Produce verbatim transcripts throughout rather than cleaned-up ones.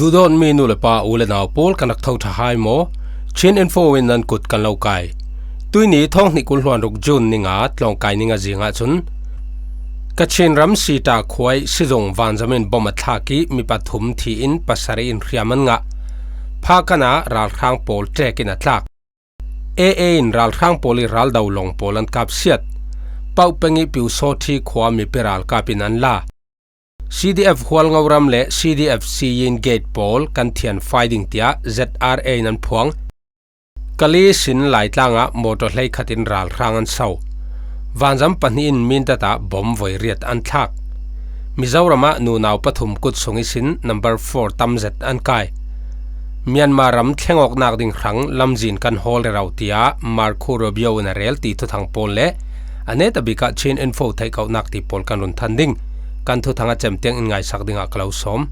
Duhdawtmi nu le pa, u le nau pawl, kan rak tho ṭha hai maw? Chin Info in nan kut kan lo kai. Tuihni thawng hnih kul hluan ruk June ni nga, tlawngkai ni nga zingah cun Kachin ram Sita khuai sizung vanzam in bom a thlak ih mi pathum thi in pasarih in hriam an ngah. Phakan ah ralhrang pawl ṭek in a tlak. A A in ralhrang pawl ih raldo lawng pawl an kap siat. Pauh peng ih Pyusawthi khua mipi ralkap in an la. C D F Hualngo ram le C D F Siyin Gate pawl kan thian fai ding tiah Z R A in an phuang. Kali sin Laitlang ah mawtaw hleikhat in ralhrang an so. Vanzam pahnih in Mindat ah bom voi riat an thlak. Mizoram ah nunau pathum kut sung ihsin number four tam zet an kai. Myanmar ram thleng awknak ding hrang lamzin kan hawl rero, tiah Marco Rubio in a rel ti thuthang pawl le a netabik ah Chin Info theihkohnak ti pawl kan run than ding. Kan thuthang a cem tiang in ngaisak dingah ka lo sawm.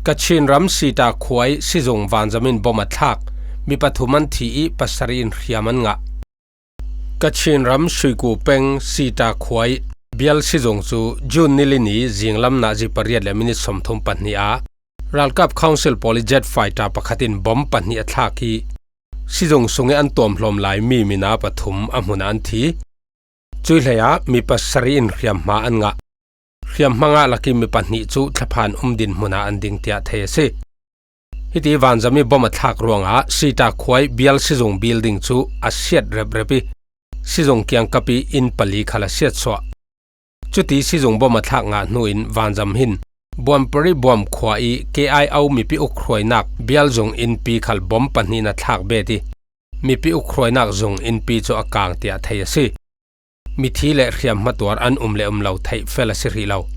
Kachin ram Sita khuai sizung vanzam in bom a thlak. Mi pathum an thi ih pasarih in hriam an ngah. Kachin ram Suiku peng Sita khuai bial sizung cu June ni li ni zinglam nazi pariat le minit sawmthum pahnih ah ralkap council pawl ih jet fighter pakhat in bom pahnih a thlak ih sizung sungih an tuamhlawm lai mi mina pathum a hmun ah an thi. Cuih hleiah mi pasarih in hriamhma an ngah. Hriamhma ngah lakih mi pahnih cu thlaphan um dinhmun ah an ding tiah thei a si. Hiti vanzam ih bom a thlak ruangah Sita khuai bial sizung building cu a siat reprep ih sizung kiangkap ih inn pali khal a siatsuah. Cuti sizung bom a thlak ngah hnu in vanzam hin Buamparih Buam khua ih K I O mipi ukhruainak bialzung innpi khal bom pahnih in a thlak bet ih mipi ukhruainak zung innpi cu a kang tiah thei a si. Mithi le hriamhma tuar an um le um lo theih fel a si hrih lo.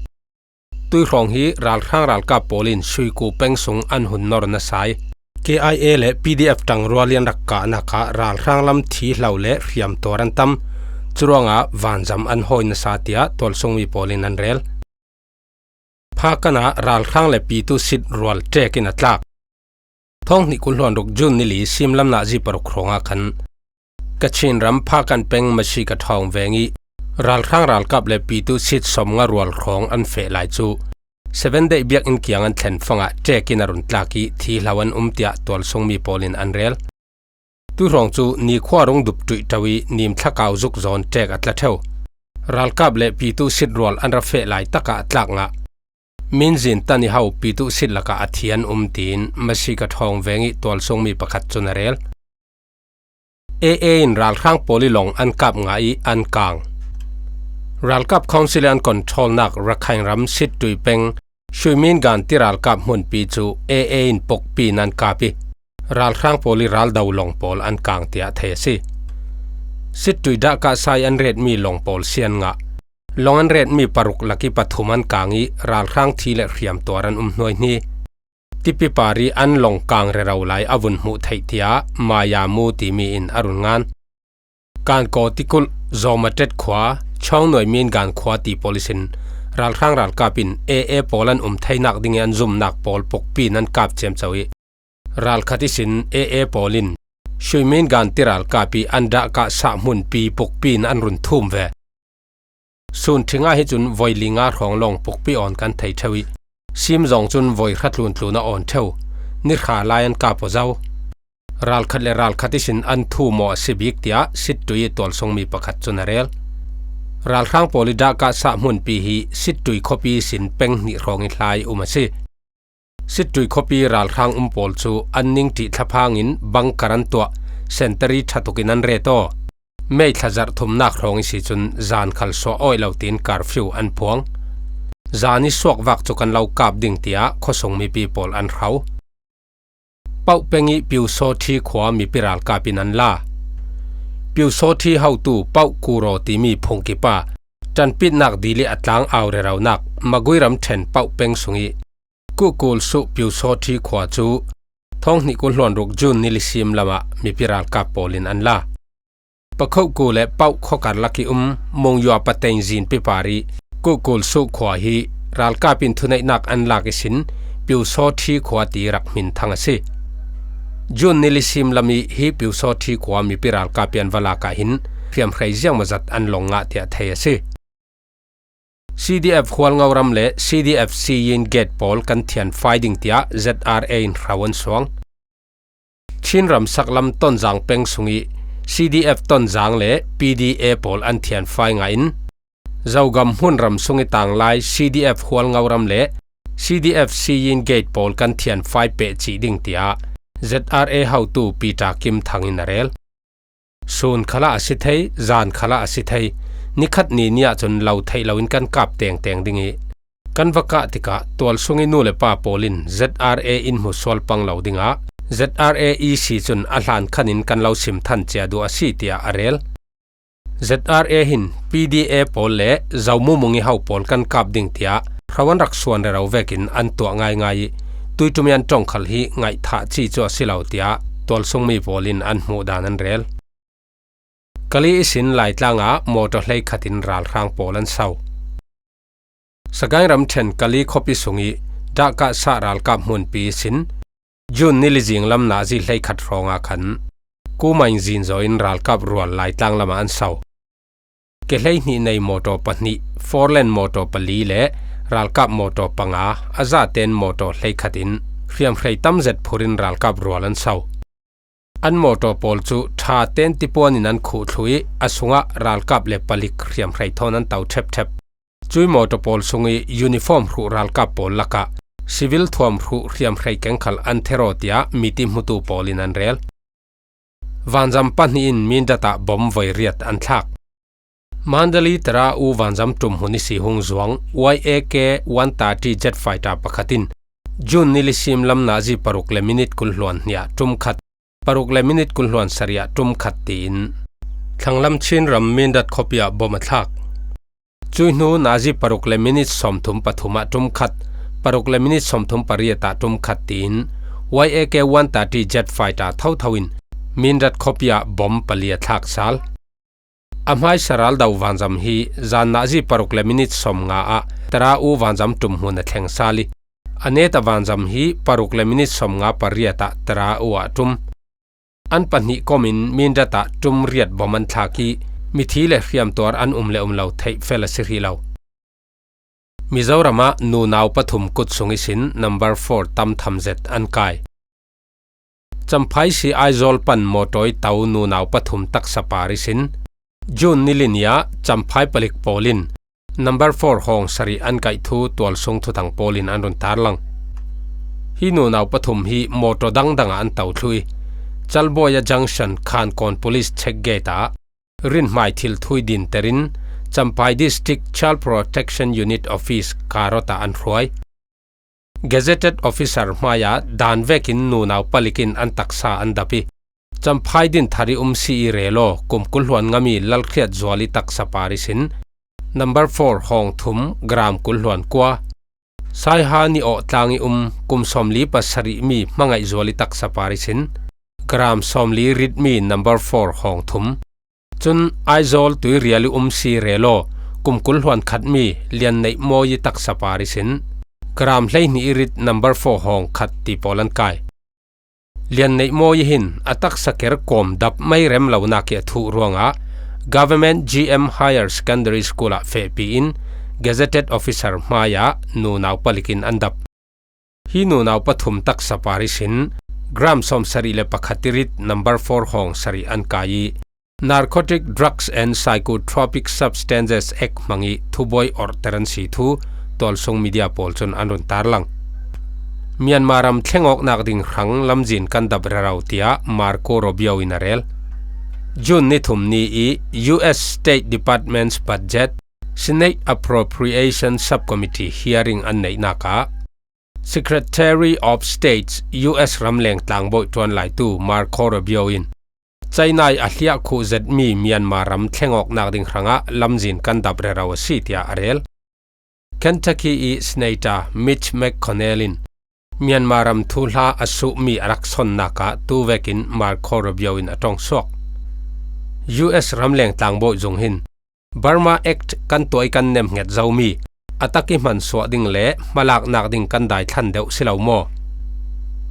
Tuihrawng hi ralhrang ralkap pawl in Suiku peng sung an hun nor nasa ih K I A le P D F ṭangrual ih an rak kahnak ah ralhrang lam thi hlo le hriam tuar an tam. Curuangah vanzam an hawi nasa, tiah tualsungmi pawl in an rel. Phakan ah ralhrang le pitu sit rual ṭek in a tlak. Thawng hnih kul hluan ruk June ni li simlam nazi paruk hrawngah khan Kachin ram Phakan peng Masi ka thawng veng ih ralhrang ralkap le pitu sit sawmnga rual hrawng an feh lai cu Seven Day biakinn kiang an thlen fangah ṭek in a run tlak ih thi hlo an um, tiah tualsungmi pawl in an rel. Tuihrawng cu nikhua rung dup ṭuih ṭo ih nimthlakau zuk zawn ṭek a tla ṭheu. Ralkap le pitu sit rual an ra feh lai takah a tlak ngah. Minzin tan ih ho pitu sit lakah a thi an um, tiin Masi ka thawng veng ih tualsungmi pakhat cun a rel. A A in ralhrang pawl ih lawng an kap ngah ih an kang. Ralkap council ih an controlnak Rakhine ram Sittui peng Shuimin Gan ti ralkap hmunpi cu A A in pokpi in an kap ih ralhrang pawl ih raldo lawng pawl an kang, tiah thei a si. Sittui dahkah sa ih an retmi lawng pawl si an ngah. Lawng an retmi paruk lak ih pathum an kang ih ralhrang thi le hriam tuar an um hnuaihni. Tipi par ih an lawng kang rero lai a vun hmuh theih, tiah Maya Mu timi in a run ngan. Kankaw tikulh Zawmatet khua, Chawngnuai Mingan khua ti pawl ihsin ralhrang ralkap in A A pawl an um theinak ding ih an zumnak pawl pokpi in an kap ciamco ih ralkhat ihsin A A pawl in Shuimin Gan ti ralkap ih an dahkah sah hmunpi pokpi in an run thum ve. Sun ṭhing ah hi cun voi li nga hrawng lawng pokpi awn kan thei ṭheu ih sim zawng cun voi hra tluntlun a awn ṭheu. Ni hra lai an kap aw zo. Ralkhat le ralkhat ihsin an thum aw a si bik, tiah Sittui ih tualsungmi pakhat cun a rel. Ralhrang pawl ih dahkah sah hmunpi hi Sittui khuapi ihsin peng hnih hrawng ih hla ih um a si. Sittui khuapi ralhrang um pawl cu an ningṭih thlaphang in bangkar an tuah, sentari ṭha tuk in an ret aw. May thla zarh thumnak hrawng ihsi cun zan khal suah awih lo tiin curfew an phuang. Zan ih suak vak cu kan lo kap ding, tiah khuasung mipi pawl an hro. Pauh peng ih Pyusawthi khua mipi ralkap in an la. Pyusawthi hotu Pauh Kuro timi phungkip ah ṭanpitnak dil ih a tlang au reronak Magui ramṭhen Pauh peng sungih Kuhkul Suh Pyusawthi khua cu thawng hnih kul hluan ruk June ni li sim lamah mipi ralkap pawl in an la. Pakhohku le Pauh khuakar lak ih um Mungyua Pateng zin pipar ih Kuhkul Suh khua hi ralkap in thuneihnak an lak ihsin Pyusawthi khua ti rak hmin thang a si. June ni li sim lam ih hi Pyusawthi khua mipi ralkap ih an va lak ah hin hriamhrei ziangmawzat an lawng ngah, tiah thei a si. C D F Hualngo ram le C D F Siyin Gate pawl kan thianfai ding tiah Z R A in hrau an suang. Chin ram saklam Tonzang peng sung ih C D F Tonzang le P D A pawl an thianfai ngah in, Zogam hmun ram sung ih tanglai C D F Hualngo ram le C D F Siyin Gate pawl kan thianfai peh cih ding tiah Z R A hotu Peter Kim Thang in a rel. Sun khalah a si thei, zan khalah a si thei, nikhat ni ni ahcun lo theih loin kan kap tengteng ding ih, kan va kah tikah tualsung ih nu le pa pawl in Z R A in hmu sual pang lo dingah Z R A E C cun a hlan khan in kan lo sim than cia duh a si, tiah a rel. Z R A hin P D A pawl le Zomumung ih ho pawl kan kap ding tiah hrau an rak suan rero vekin an tuah ngaingai ih, tuitumi an ṭong khal hi ngaihthah cih cu a si lo, tiah tualsungmi pawl in an hmuh dan an rel. Kali ihsin Laitlang ah mawtaw hleikhat in ralhrang pawl an so. Sagaing ramṭhen Kali khuapi sung ih Dahkahsah ralkap hmunpi ihsin June ni li zinglam nazi hleikhat hrawngah khan Kumain zinzaw in ralkap rual Laitlang lamah an so. Ke hleihnih nei mawtaw pahnih, four lane mawtaw pali le ralkap mawtaw panga, a zaten mawtaw hleikhat in hriamhrei tam zet phur in ralkap rual an so. An mawtaw pawl cu ṭha ten tipuan in an khuh thluh ih, a sungah ralkap le palik hriamhrei thawn an to ṭhepṭhep. Cui mawtaw pawl sung ih uniform hruh ralkap pawl lakah civil thuam hruh hriamhrei keng khal an ther aw, tiah miti hmutu pawl in an rel. Vanzam pahnih in Mindat ah bom voi riat an thlak. Mandalay Tara U vanzam ṭum hmun ihsi hung zuang Y A K one thirty jet fighter pakhat in June ni li sim lam nazi paruk le minit kul hluan hnih ah ṭum khat, paruk le minit kul hluan sarih ah ṭum khat tiin thlanglam Chin ram Mindat khuapi ah bom a thlak. Cui hnu nazi paruk le minit sawmthum pathum ah ṭum khat, paruk le minit sawmthum pariat ah ṭum khat tiin Y A K one thirty jet fighter thotho in Mindat khuapi ah bom pali a thlak sal. A hmaisa raldo vanzam hi zan nazi paruk le minit sawmnga ah Tara U vanzam ṭum hmun a thleng sal ih, a neta vanzam hi paruk le minit sawmnga pariat ah Tara U ah ṭum. An pahnih kom in Mindat ah ṭum riat bom an thlak ih, mithi le hriamtuar an um le um lo theih fel a si hrih lo. Mizoram ah nunau pathum kut sung ihsin number four tam tham zet an kai. Champhai ihsi Aizawl pan mawtaw ih to nunau pathum taksa par ihsin June ni li ni ah Champhai palik pawl in number four hawng sarih an kaih thu tualsung thuthang pawl in an run tarlang. Hi nunau pathum hi mawtaw dangdang ah an to thluh ih, Chalboya Junction Khankawn Police Check Gate ah rinhmai thil thui dinter in Champhai District Child Protection Unit Office Karot ah an hruai. Gazetted Officer hmaiah dan vekin nunau palik in an taksa an dap ih, Champhai din thar ih um si ih rel aw, kum kul hluan ngami Lalkhriat Zual ih taksa par ihsin number four hawng thum, gram kul hluan kua, Saiha Ni Awh tlang ih um, kum sawmli pasarih mi Hmangaih Zual ih taksa par ihsin gram sawmli rit mi number four hawng thum. Cun Aizawl Tuirial ih um si ih rel aw, kum kul hluan khat mi Lian Neih Mawi ih taksa par ihsin gram hleihnih ih rit number four hawng khat ti pawl an kai. Lian Neih Mawi ih hin a taksa ker kawm dap mai rem lonak ih a thuh ruangah Government G M Higher Secondary School ah fehpi in Gazetted Officer hmaiah nunau palik in an dap. Hi nunau pathum taksa par ihsin gram sawmsarih le pakhat ih rit number four hawng sarih an kai ih, Narcotic Drugs and Psychotropic Substances Act hmang ih thubuai orhter an si thu tualsung media pawl cun an run tarlang. Myanmar ram thlengawknak ding hrang lamzin kan dap rero, tiah Marco Rubio in a rel. June ni thum ni ih U S State Department's budget Senate Appropriation Subcommittee hearing an neihnak ah Secretary of State's U S ramleng tlangbawi ṭuanlaitu Marco Rubio in China ih a hliah khuh zetmi Myanmar ram thlengawknak ding hrangah lamzin kan dap rero a si, tiah a rel. Kentucky ih Senator Mitch McConnell in Myanmar ram thuhla a suhmi a rak sonnak ah tu vekin Marco Rubio in a ṭongsuak. U S ramleng tlangbawi zung hin Burma Act kan tuah ih kan nemhnget zomi a tak ih hmansuah ding le hmalaknak ding kan daithlan deuh si lo maw?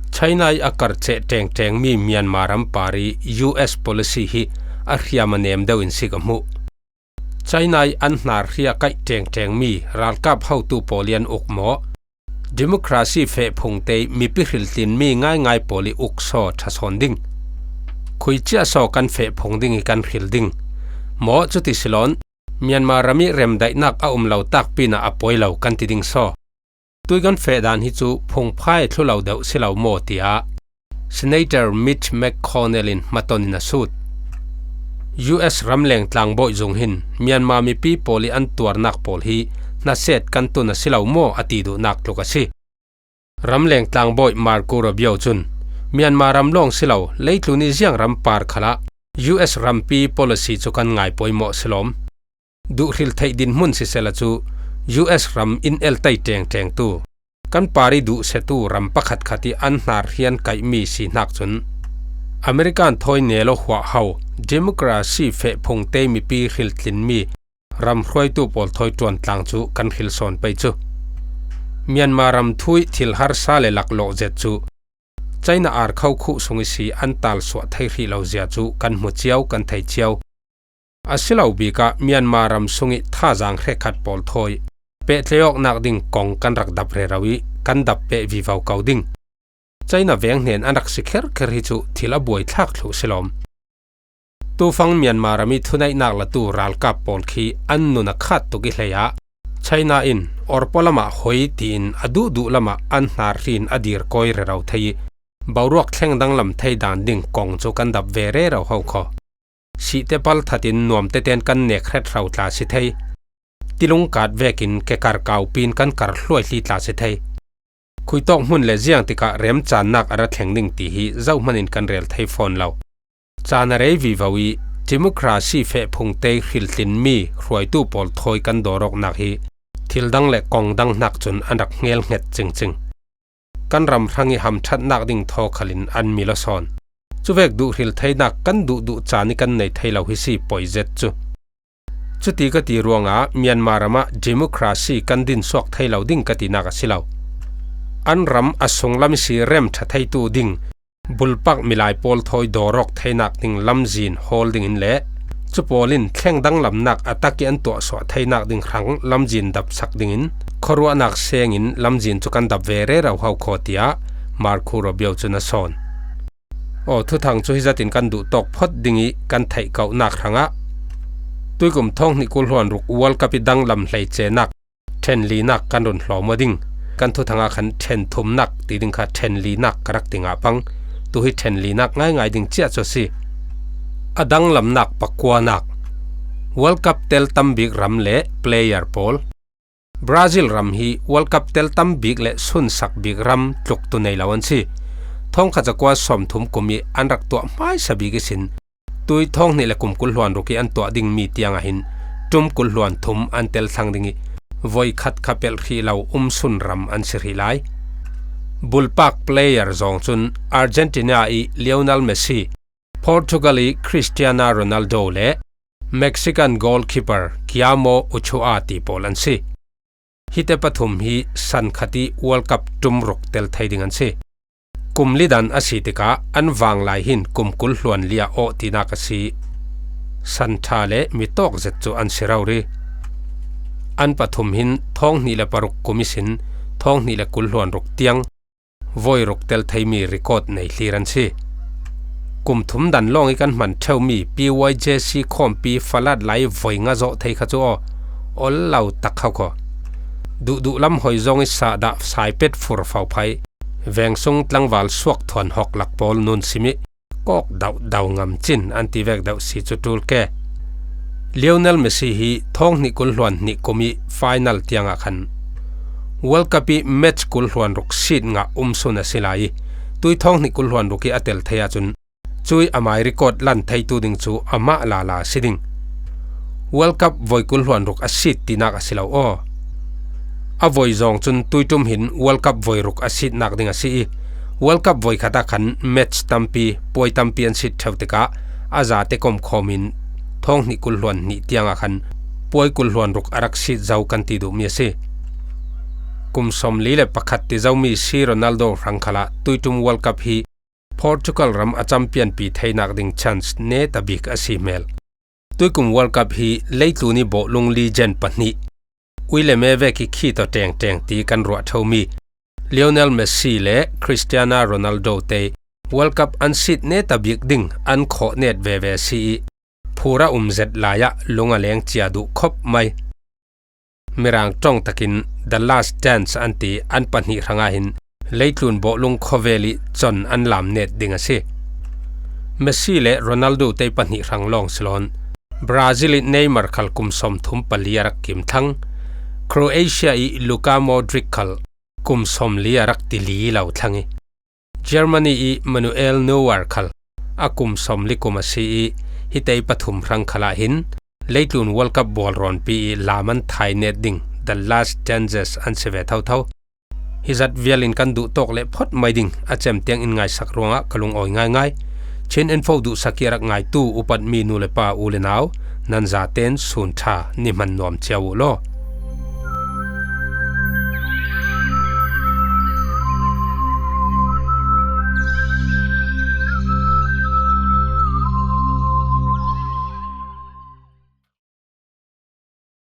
China ih a karceh ṭengṭengmi Myanmar ram par ih U S policy hi a hriam a nem deuh in si ka hmuh. China i an hnarhri a kaih ṭengṭeng mi ralkap hotu pawl i an uk maw, democracy fehphungte i mipi hriltlin mi ngaingai pawl i uk saw ṭha sawn ding? Khui ciah saw kan fehphung ding i kan hril ding? Maw, cuti si lawn, Myanmar ram i remdaihnak a um lo takpi in a poi lo kan ti ding saw? Tui kan feh dan hi cu phungphai thlu lo deuh si lo maw, tiah Senator Mitch McConnell in hmaton in a sut. U S ramleng tlangbawi zung hin Myanmar mipi pawl i an tuarnak pawl hi hnaset kan tun a si lo maw a ti duhnak tluk a si. Ramleng tlangbawi Marco Rubio cun Myanmar ram lawng si lo, leitlun i ziang ram par khalah U S rampi policy cu kan ngai pawimawh si lawm. Duhhril theih dinhmun sisehla cu U S ram in eltai ṭengṭengtu kan par i duhsetu ram pakhatkhat i an hnar rian kaihmi si hnak cun American thawi nelo huahho, democracy fehphungte mipi hriltlinmi ram hruaitu pawl thawi ṭuantlang cu kan hril sawn pei cu. Myanmar ram thu i thil harsa le laklawh zet cu China ar khokhuh sung i si an talsuah thei hrih lo zia cu kan hmu cio, kan thei cio. A si lo bik ah Myanmar ram sung i thazaang hrekkhat pawl thawi pehtlaih awknak ding kong kan rak dap rero i kan dap peh vivo ko ding. China veng hnen an rak si kherkher hi cu thil a buaithlak thluh si lawm. Tufang Myanmar ram i thuneihnak latu ralkap pawl khi an nun a khat tuk i hlei ah China in orpaw lamah hoi tiin a duhduh lamah an hnar hrin a dir kawi rero thei i boruak thleng danglam thei dan ding kong cu kan dap ve rero ho kho. Sihte pal thatin nuamte ten kan nek hret hro tla si thei. Tilungkat vekin kekar kaupin kan kar hluaihli tla si thei. Khuitawk hmun le ziang tikah remcannak a ra thleng ding ti hi zohman in kan rel thei fawn lo. Caan a rei vivo i democracy fehphungte hriltlinmi hruaitu pawl thawi kan dawrawknak hi thil dang le kong dang hnak cun an rak hngelhnget cingcing. Kan ram hrang i hamṭhatnak ding thaw khalin an mil aw sawn. Cuvek duhhril theinak kan duhduh caan i kan nei thei lo hi si poi zet cu. Cuti ka ti ruangah Myanmar ram ah democracy kan dinsuak thei lo ding ka tinak a si lo. An ram a sunglam i si remṭha theitu ding bulpak milai pawl thawi dawrawk theinak ding lamzin hawl dingin le cu pawl in thleng danglamnak a tak i an tuahsuah theinak ding hrang lamzin dapsak dingin khuaruahnak sengin lamzin cu kan dap ve rero ho kho, tiah Marco Rubio cun a sawn. Aw, thuthang cu hi zatin kan duh tawk phawt ding i kan theih kauhnak hrangah tuikum thawng hnih kul hluan ruk World Cup i danglam hleicenak ṭhenlinak kan run hlawm aw ding. Kan thuthang ah khan ṭhen thumnak ti ding kha ṭhenlinak ka rak ti ngah pang. Tu hi ṭhenlinak ngaingai ding ciah cu a si. A danglamnak pakuanak, World Cup tel tam bik ram le player pawl. Brazil ram hi World Cup tel tam bik le sunsak bik ram tluktu nei lo an si. Thawngkhat zakua sawmthum kum i an rak tuah hmaisa bik ihsin tui thawng hnih le kum kul hluan ruk i an tuah dingmi tiangah hin ṭum kul hluan thum an tel thlang ding i voi khat kha pelh hrih lo umsun ram an si hrih lai. Bulpak player zawng cun Argentina i Lionel Messi, Portugal i Cristiano Ronaldo le Mexican goalkeeper Guillermo Ochoa ti pawl an si. Hite pathum hi san khat i World Cup ṭum ruk tel thei ding an si. Kum lidan a si tikah an vanglai hin kum kul hluan li ah awh tinak a si. San ṭha le mi tawk zet cu an si rori. An pathum hin thawng hnih le paruk kum ihsin thawng hnih le kul hluan ruk tiang voi ruk tel theimi record nei hlir an si. Kum thum dan lawng i kan hman ṭheumi P Y J C khawmpi falat lai voi nga zawh thei kha cu aw, ol lo tak kho kho. Duhduh lam hoi zong i sahdah saipet fur fo phai, veng sung tlangval suak thuan hawk lak pawl nun sim i kawk dauh dauh ngam cin an ti vek deuh si cu ṭul ke. Lionel Messi hi thawng hnih kul hluan hnih kum i final tiangah khan World Cup i match kul hluan ruk sit ngah umsun a si lai i tui thawng hnih kul hluan ruk i a tel thei ahcun cui amai record lan theitu ding cu amah lala a si ding. World Cup voi kul hluan ruk a sit tinak a si lo aw. A voi zawng cun tuiṭum hin World Cup voi ruk a sitnak ding a si i World Cup voi khat ah khan match tampi, puai tampi an sit ṭheu tikah a zate komkhawm in thawng hnih kul hluan hnih tiangah khan puai kul hluan ruk a rak sit zo kan ti duhmi a si. Kum sawmli le pakhat ti zomi C Ronaldo hrang khalah tuiṭum World Cup hi Portugal ram a champion pi theinak ding chance neta bik a si hmel. Tuikum World Cup hi leitlun i bawlung legend pahnih, ui le me vek i khi tawh tengteng ti kan ruah tho mi Lionel Messi le Cristiano Ronaldo te World Cup an sit ne ta bik ding an khawh net veve si i phura um zet lai ah lung a leng cia duh khop mai. Mirang ṭawng takin The Last Dance an ti an pahnih hrang ah hin leitlun bawlung khawvel i chon an lam net ding a si. Messi le Ronaldo te pahnih hrang lawng si lawn Brazil i Neymar khal kum sawmthum pali a rak kim thlang. Croatia i Luka Modric khal kum sawmli a rak ti li lo thlang i Germany i Manuel Neuer khal a kum sawmli kum a si i, hitei pathum hrang khal ah hin leitlun World Cup bawlrawnpi i lam an thai net ding The Last Dances an si ve thotho. Hi zat vial in kan duh tawk leh phot mai ding a cem tiang in ngaisak ruangah ka lungawi ngaingai. Chin Info duhsak i a rak ngaitu upat mi nu le pa, u le nau, nan zaten sun ṭha ni hman nuam cia uh law.